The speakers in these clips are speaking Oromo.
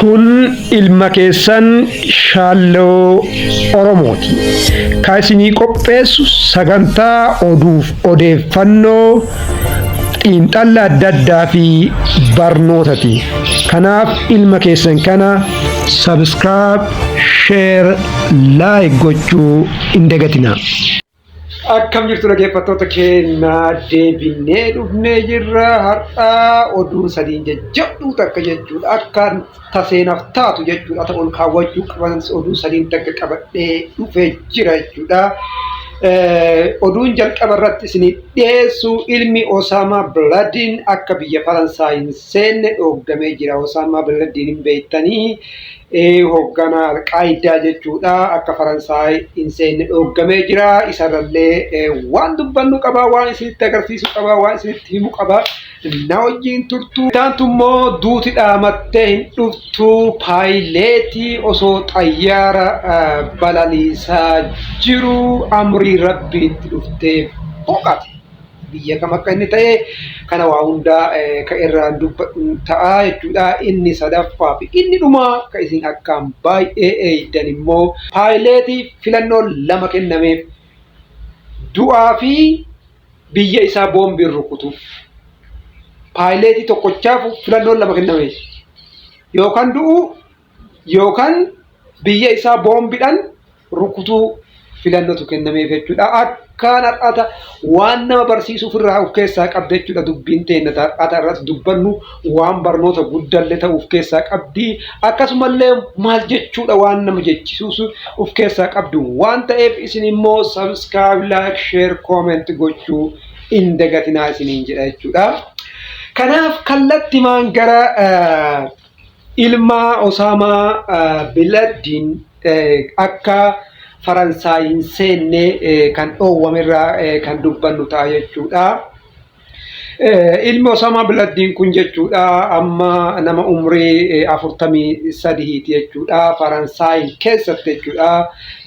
Kun ilma keessan Shaalloo Oromooti. Ka isinii qopheessu sagantaa oduuf odeeffannoo xiinxalla adda addaa fi barnootati. Kanaaf ilma keessan kana subscribe, share, like gochuu hin dagatinaa. Akkam jirtu dhaggeeffattoota keenya, deebinee dhufnee jirra. Har'a oduu sadiin jajjabduu takka jechuudha. Akka taseenaaf taatu jechuudha. Akka ol kaawwachuu qaban oduu sadiin takka qabadhee dhufee jira jechuudha. Oduun jalqaba irratti isinii dhiyeessu, ilmi Osaamaa Bilaadiin akka biyya Faransaay hin seenne dhooggamee jira. Osaamaa Bilaadiin hin beektanii, hoogganaa Alqaayidaa jechuudha. Akka Faransaay hin seenne dhooggamee jira. Isarrallee waan dubbannu qaba, waan isinitti agarsiisu qaba, waan isinitti himu qaba. Na wajjin turtu. Taantu immoo duuti dhaamattee hin dhuftu, paayileetii osoo xayyaara balaliisaa jiru amrii rabbiitti dhuftee boqate. Biyya kam akka inni ta'e kana waa hundaa kan irraan dubbadhu ta'a jechuudha. Inni sadaffaa fi inni dhumaa kan isin akkaan baay'ee eeydan immoo paayileetii filannoo lama kennameef, du'aa fi biyya isaa boombiin rukutu. Paayileetii tokkochaaf filannoon lama kennameef. Yookaan du'uu yookaan biyya isaa boombiidhaan rukutuu filannootu kennameef jechuudha. Akkaan har'ata waan nama barsiisuuf irraa of keessaa qabdi jechuudha. Dubbiin teenya har'ata irratti dubbannu waan barnoota guddallee ta'u of keessaa qabdi. Akkasumallee maal jechuudha, waan nama jechisiisu of keessaa qabdi waan ta'eef, isin immoo subscribe, like, share, comment gochuu hin dagatinaa isiniin jedha jechuudha. Kanaaf kallattimaan gara ilma Osaamaa Biladdiin akka Faransaay hin seenne kan dhoowwamerraa kan dubbannu ta'a jechuudha. Ilmi Osaamaa Biladdiin kun jechuudha amma nama umrii 43ti jechuudha. Faransaay keessatti jechuudha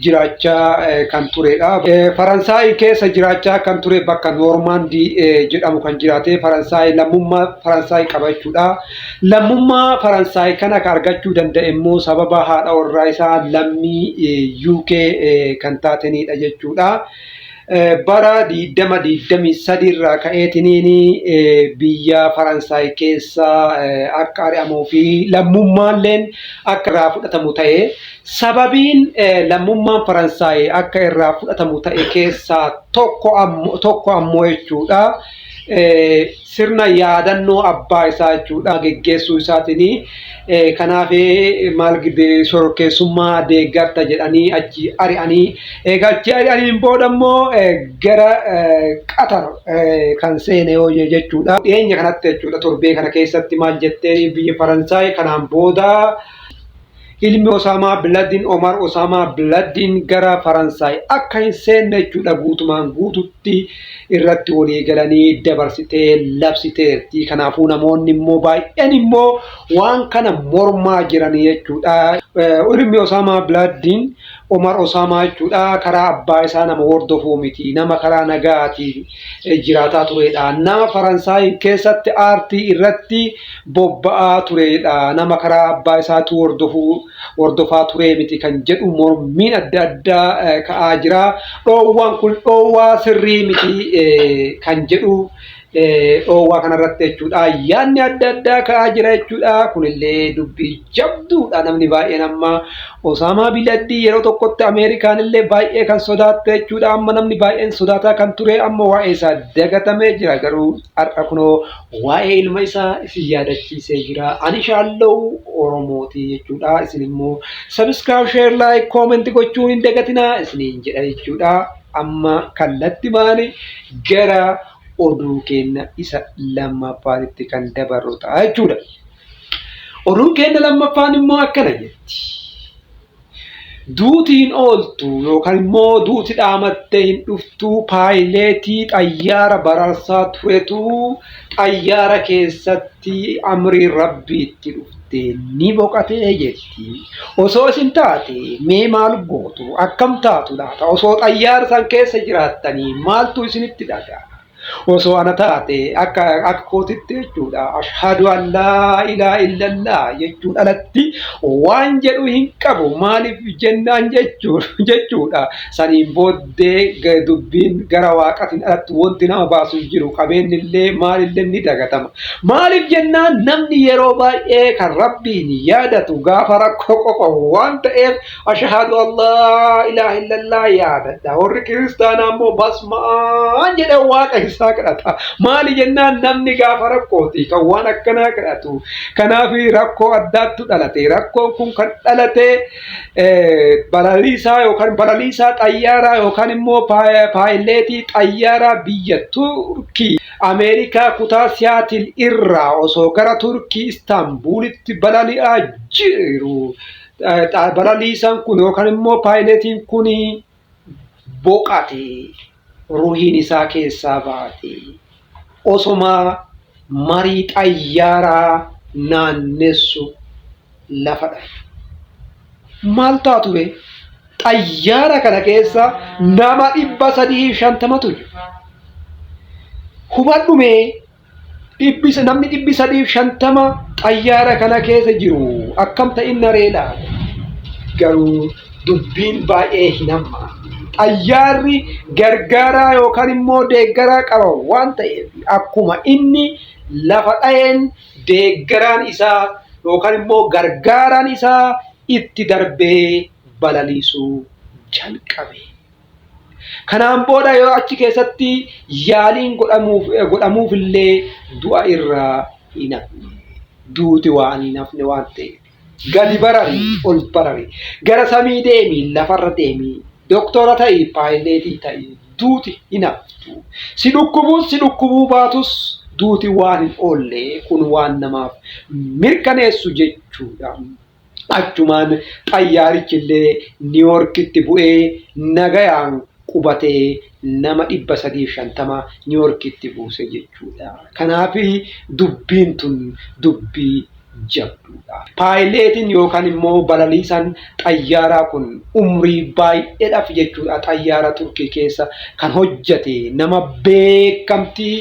jiraachaa kan turedha. Faransaay keessa jiraachaa kan ture, bakka Noormaandii jedhamu kan jiraate, Faransaay lammummaa Faransaay qaba jechuudha. Lammummaa Faransaay kana kan argachuu danda'e immoo sababa haadha warraa isaa lammii UK kan taatenidha jechuudha. Bara 2023 irraa ka'eetiniin biyya Faransaay keessa akka ari'amuu fi lammummaalleen akka irraa fudhatamu ta'e. Sababiin lammummaan Faransaay akka irraa fudhatamu ta'e keessaa tokko ammoo jechuudha, sirna yaadannoo abbaa isaa jechuudha geggeessuu isaatiin. Kanaaf maal shororkeessummaa deeggarta jedhanii achi ari'anii, egaa achi ari'aniin booda immoo gara Qatar kan seene yoo jechuudha. Dhiyeenya kanatti jechuudha, torbee kana keessatti maal jettee biyya Faransaay, kanaan booda ilmi Osaamaa Biladin, Omar Osaamaa Biladin, gara Faransaay akka hin seenne jechuudha guutumaan guututti irratti walii galanii dabarsitee labsiteerti. Kanaafuu namoonni immoo baay'een immoo waan kana mormaa jiran jechuudha. Ilmi Osaamaa Biladin, Omar Osaamaa jechuudha, karaa abbaa isaa nama hordofuu miti, nama karaa nagaatiin jiraataa turedha. Nama Faransaay keessatti aartii irratti bobba'aa turedha. Nama karaa abbaa isaatu hordofaa turee miti kan jedhu mormiin adda addaa ka'aa jira. Dhoowwaan kun dhoowwaa sirrii miti kan jedhu dhoowwaa kanarratti jechuudha. Yaadni adda addaa ka'aa jira jechuudha. Kunillee dubbii jabduudha. Namni baay'een amma Osaamaa Biladdii yeroo tokkotti Ameerikaan illee baay'ee kan sodaatte jechuudha. Amma namni baay'een sodaataa kan ture amma waa'ee isaa dagatamee jira. Garuu har'a kunoo waa'ee ilma isaa isin yaadachiisee jira. Ani Shaalloo Oromooti jechuudha. Isin immoo subscribe, share, like, comment gochuun hin dagatinaa isiniin jedha jechuudha. Amma kallatti maali gara oduu keenya isa lammaffaatti kan dabarru ta'a jechuudha. Oduun keenya lammaffaan immoo akkana jetti. Duuti hin ooltu yookaan immoo duuti dhaamattee hin dhuftu, paayileetii xayyaara bararsaa turetu xayyaara keessatti amrii rabbiitti dhufte ni boqatee jetti. Osoo isin taate mee maal gootu? Akkam taatu laata? Osoo xayyaara san keessa jiraattanii maaltu isinitti dhaga'a? Osoo ana taate akka akka kootitti jechuudha. Ashhadu an laa ilaaha illallah jechuun alatti waan jedhu hin qabu. Maaliif jennaan jechuudha. Saniin booddee dubbiin gara waaqatiin alatti wanti nama baasu hin jiru. Qabeenyi illee maalillee ni dagatama. Maaliif jennaan namni yeroo baay'ee kan Rabbiin yaadatu gaafa rakkoo qofa waan ta'eef Ashahadu Allah ilaaha illallah yaadadha. Warri kiristaanaa immoo basma'aan jedhee waaqa isaa kadhata. Maali jennaan namni gaafa rakkooti kan waan akkanaa kadhatu. Kanaaf rakkoo addaattu dhalate. Rakkoon kun kan dhalate balaliisaa yookaan balaliisaa xayyaaraa yookaan immoo paayileetii xayyaaraa biyya Turkii Ameerikaa kutaa Siyaatil irraa osoo gara Turkii Istaanbuulitti balali'aa jiru. Balaliisaan kun yookaan immoo paayileetiin kun boqate ruhiin isaa keessaa baate osoma marii xayyaaraa naannessu lafa dhahe. Maal taatu ree? Xayyaara kana keessa nama 350tu jiru. Hubadhu mee Namni 350 xayyaara kana keessa jiru akkam ta'inna ree laata? Garuu dubbiin baay'ee hin hammaanne. Xayyaarri gargaaraa yookaan immoo deeggaraa qaba waan ta'eef akkuma inni lafa dha'een deeggaraan isaa yookaan immoo gargaaraan isaa itti darbee balaliisuu jalqabe. Kanaan booda yoo achi keessatti yaaliin godhamuuf godhamuuf illee du'a irraa hin hafne. Duuti waan hin hafne waan ta'eef. Gadi barari, ol barari, gara samii deemi, lafarra deemi, doktora ta'i, paayileetii ta'i, duuti hin haftu. Si dhukkubuus si dhukkubuu baatus duuti waan hin oolle kun waan namaaf mirkaneessu jechuudha. Achumaan xayyaarichi illee Niiwoorkitti bu'ee nagayaan qubatee nama 350 Niiwoorkitti buuse jechuudha. Kanaaf dubbiin tun dubbii jabduudha. Paayileetiin yookaan immoo balaliisaan xayyaaraa kun umrii baay'eedhaaf jechuudha xayyaara Turkii keessa kan hojjate nama beekamtii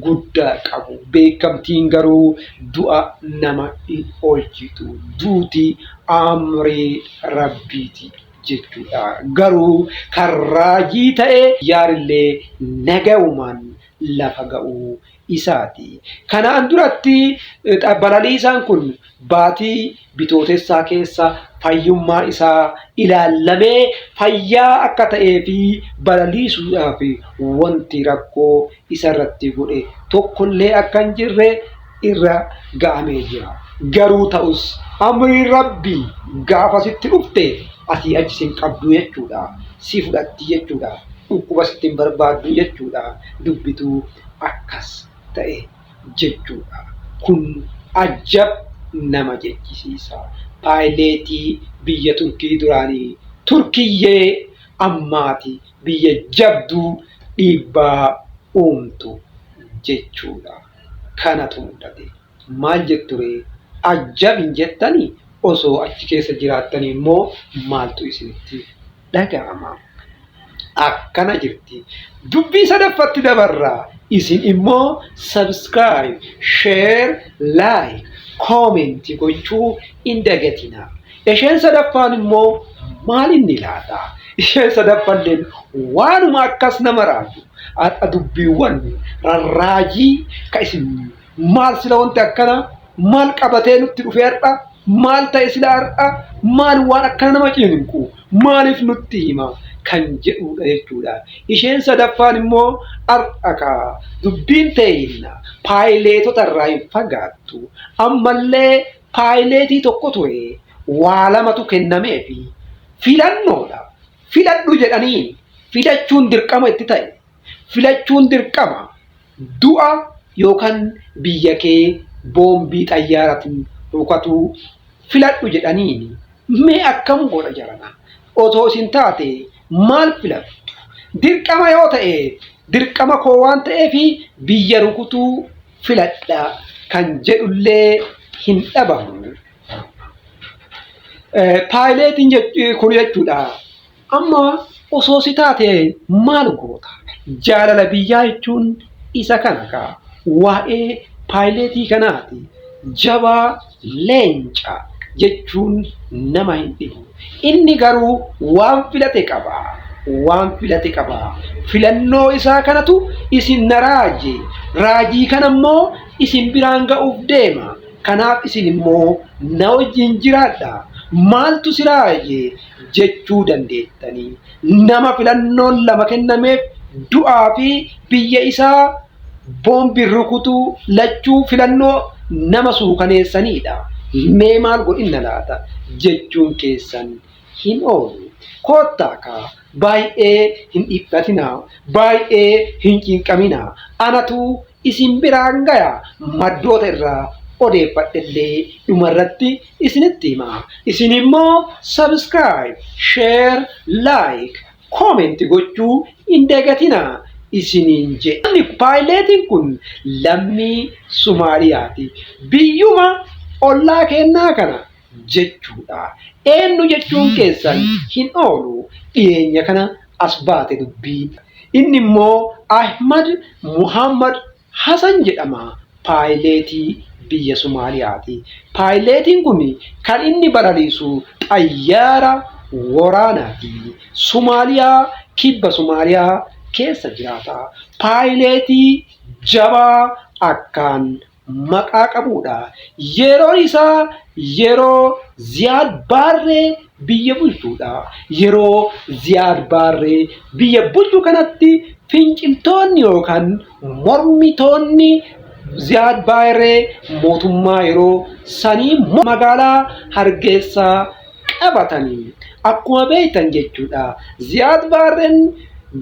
guddaa qabu. Beekamtiin garuu du'a nama hin oolchitu. Duuti amrii Rabbiiti jechuudha. Garuu kan raajii ta'e yaarillee nagayumaan lafa ga'uu isaati. Kanaan duratti balaliisaan kun baatii Bitootessaa keessa fayyummaan isaa ilaallamee fayyaa akka ta'ee fi balaliisuudhaaf wanti rakkoo isarratti godhe tokkollee akka hin jirre irra ga'amee jira. Garuu ta'us amriin Rabbii gaafa sitti dhufte asii achi sin qabdu jechuudha. Si fudhatti jechuudha. Dhukkuba sitti hin barbaaddu jechuudha. Dubbituu akkas ta'e jechuudha. Kun ajab nama jechisiisa. Paayileetii biyya Turkii duraanii Turkiyyee ammaati biyya jabduu dhiibbaa uumtu jechuudha. Kanatu mudate. Maal jetturee? Ajab hin jettanii? Osoo achi keessa jiraattanii immoo maaltu isinitti dhaga'ama? Akkana jirti. Dubbii sadaffatti dabarra. Isin immoo subscribe, share, like, comment gochuu hin dagatinaa. Isheen sadaffaan immoo maal inni laata? Isheen sadaffalleen waanuma akkas nama raaju. Har'a dubbiiwwan rarraajii ka isin maal sila wanti akkana maal qabatee nutti dhufee har'a maal ta'e sila har'a maal waan akkana nama cinqu maaliif nutti hima kan jedhudha jechuudha. Isheen sadaffaan immoo har'a kaa dubbiin teeyinna paayileetota irraa hin fagaattu. Ammallee paayileetii tokko ture waa lamatu kennameefi filannoodha. Filadhu jedhanii filachuun dirqama itti ta'e. Filachuun dirqama. Du'a yookaan biyya kee boombii xayyaaratiin rukatuu filadhu jedhaniini mee akkam godha jarana? Otoo isin taate maal filattu? Dirqama yoo ta'e dirqama koo waan ta'eef biyya rukutuu filadha kan jedhullee hin dhabamu. Paayileetiin kun jechuudha. Amma osoo si taate maal goota? Jaalala biyyaa jechuun Isa kana kaa waa'ee paayileetii kanaati. Jabaa leenca jechuun nama hin dhibu. Inni garuu waan filate qaba. Waan filate qaba. Filannoo isaa kanatu isin na raaje. Raajii kana immoo isin biraan ga'uuf deema. Kanaaf isin immoo na wajjin jiraadha. Maaltu si raaje jechuu dandeettanii. Nama filannoon lama kennameef du'aa fi biyya isaa boombiin rukutuu lachuu filannoo nama suukaneessaniidha. Mee maal godhinna laata jechuun keessan hin oolu. Koottaa kaa baay'ee hin dhiphatinaa, baay'ee hin cinqaminaa. Anatu isin biraan gaya maddoota irraa odeeffadhellee dhumarratti isinitti hima. Isin immoo subscribe, share, like, comment gochuu hin dagatinaa isiniin jedha. Paayileetiin kun lammii Sumaaliyaati. Biyyuma ollaa keennaa kana jechuudha. Eenyu jechuun keessan hin oolu. Dhiyeenya kana as baate dubbiin. Inni immoo Ahmad Muhammad Hasan jedhama. Paayileetii biyya Sumaaliyaati. Paayileetiin kun kan inni balaliisu xayyaara waraanaati. Sumaaliyaa kibba Sumaaliyaa keessa jiraata. Paayileetii jabaa akkaan maqaa qabuudha. Yeroon isaa yeroo Ziyaad Baarree biyya bulchuudha. Yeroo Ziyaad Baarree biyya bulchu kanatti finciltoonni yookaan mormitoonni Ziyaad Baarree mootummaa yeroo sanii magaalaa Hargeysaa qabatanii akkuma beektan jechuudha. Ziyaad Baarreen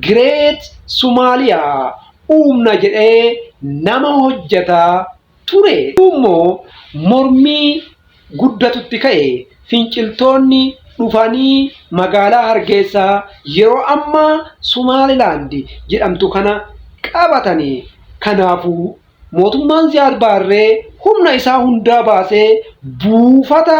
Gireet Sumaaliyaa uumna jedhee nama hojjetaa ture. Immoo mormii guddatutti ka'e finciltoonni dhufanii magaalaa Hargeysaa yeroo ammaa Sumaalilaand jedhamtu kana qabatanii. Kanaafuu mootummaan Ziyaad Baarree humna isaa hundaa baasee buufata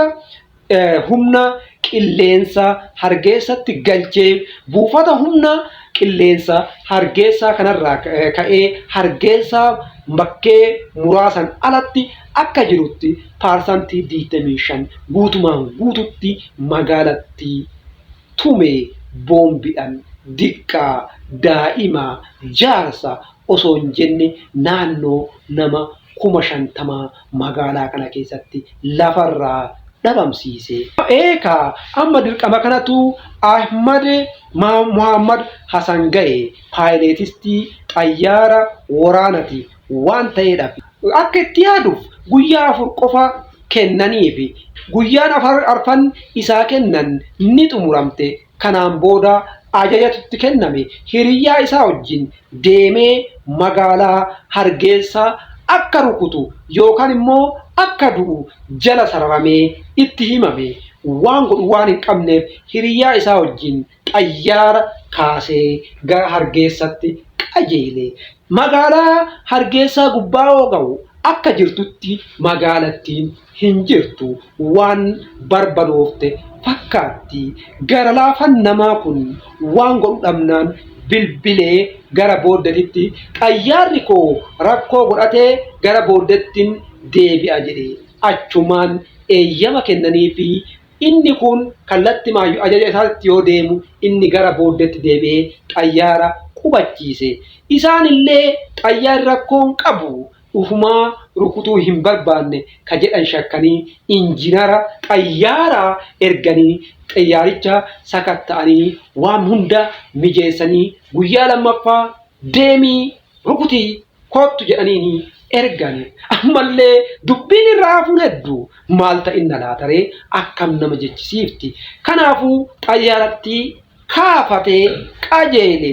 humna qilleensa Hargeessatti galchee buufata humna qilleensa Hargeessaa kanarraa ka'ee Hargeessaa bakkee muraasan alatti akka jirutti paarsantii 25 guutumaan guututti magaalattii tume boombiidhaan diqqaa daa'ima jaarsa osoo hin jenne naannoo nama 50,000 magaalaa kana keessatti lafarraa dhabamsiise. Eekaa amma dirqama kanatu Ahmad Muhammad Hasan ga'e paayileetistii xayyaara waraanati waan ta'eedhaaf akka itti yaaduuf guyyaa 4 qofa kennaniif guyyaan arfan isaa kennan ni xumuramte. Kanaan booda ajajatu itti kenname hiriyyaa isaa wajjin deemee magaalaa Hargeessaa akka rukutu yookaan immoo akka du'u jala sararamee itti himame. Waan godhu waan hin qabneef hiriyyaa isaa wajjin xayyaara kaasee gara Hargeessatti qajeele. Magaalaa Hargeessaa gubbaa yoo ga'u akka jirtutti magaalattiin hin jirtu waan barbadoofte fakkaatti. Gara laafan namaa kun waan godhu dhabnaan bilbilee gara booddetitti xayyaarri koo rakkoo godhatee gara booddettin deebi'a jedhe. Achumaan eeyyama kennaniifi inni kun kallatti maayyu ajaja isaatti yoo deemu inni gara booddetti deebi'ee xayyaara qubachiise. Isaan illee xayyaarri rakkoo hin qabu ufumaa rukutuu hin barbaanne ka jedhan shakkanii injinara xayyaaraa erganii xayyaaricha sakatta'anii waan hunda mijeessanii guyyaa lammaffaa deemii rukutii koottu jedhaniini ergan. Ammallee dubbiin irraa hafuun hedduu maal ta'inna laataree akkam nama jechisiifti. Kanaafuu xayyaarattii kaafatee qajeele.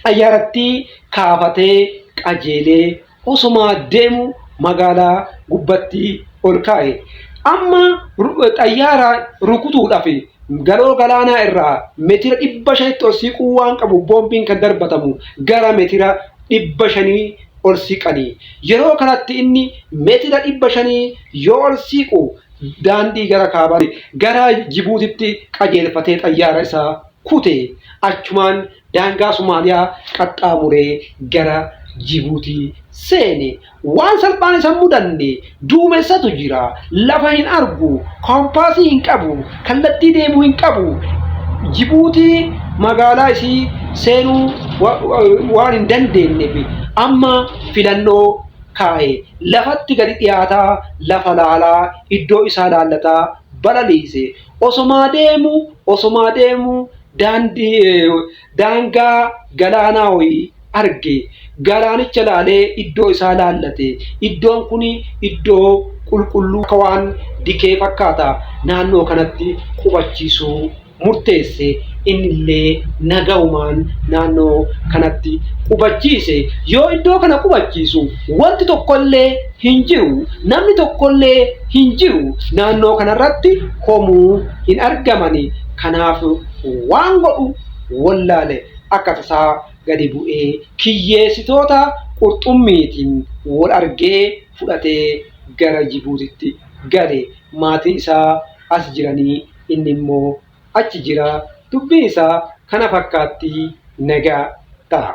Xayyaarattii kaafatee qajeelee osomaa deemu magaalaa gubbatti ol kaa'e. Amma xayyaara rukutuudhaaf galoo galaanaa irraa meetira 500tti ol siquu waan qabu boombiin kan darbatamu gara meetira 500 ol siqanii. Yeroo kanatti inni meetira 500 yoo ol siqu daandii gara kaabaa gara Jibuutitti qajeelfatee xayyaara isaa kute. Achumaan daangaa Somaaliyaa qaxxaamuree gara Jibuutii seene. Waan salphaan isa hin mudanne, duumessatu jira, lafa hin argu, koompaasii hin qabu, kallattii deemuu hin qabu. Jibuutii magaalaa isii seenuu waan hin dandeenyeef amma filannoo kaa'e. Lafatti gadi dhiyaataa, lafa laalaa, iddoo isaa laallataa balaliise. Osomaa deemu, osomaa deemu daandii daangaa galaanaa wayii arge. Galaanicha laalee iddoo isaa laallate. Iddoon kun iddoo qulqulluu akka waan dikee fakkaata. Naannoo kanatti qubachiisuu murteesse. Innillee nagaumaan naannoo kanatti qubachiise. Yoo iddoo kana qubachiisu wanti tokkollee hin jiru. Namni tokkollee hin jiru. Naannoo kanarratti homuu hin argamani. Kanaaf waan godhu wallaale. Akka tasaa gadi bu'ee kiyyeessitoota qurxummiitiin wal argee fudhatee gara Jibuutitti gale. Maatiin isaa as jiranii inni immoo achi jira. Dubbiin isaa kana fakkaatti nagaa ta'a.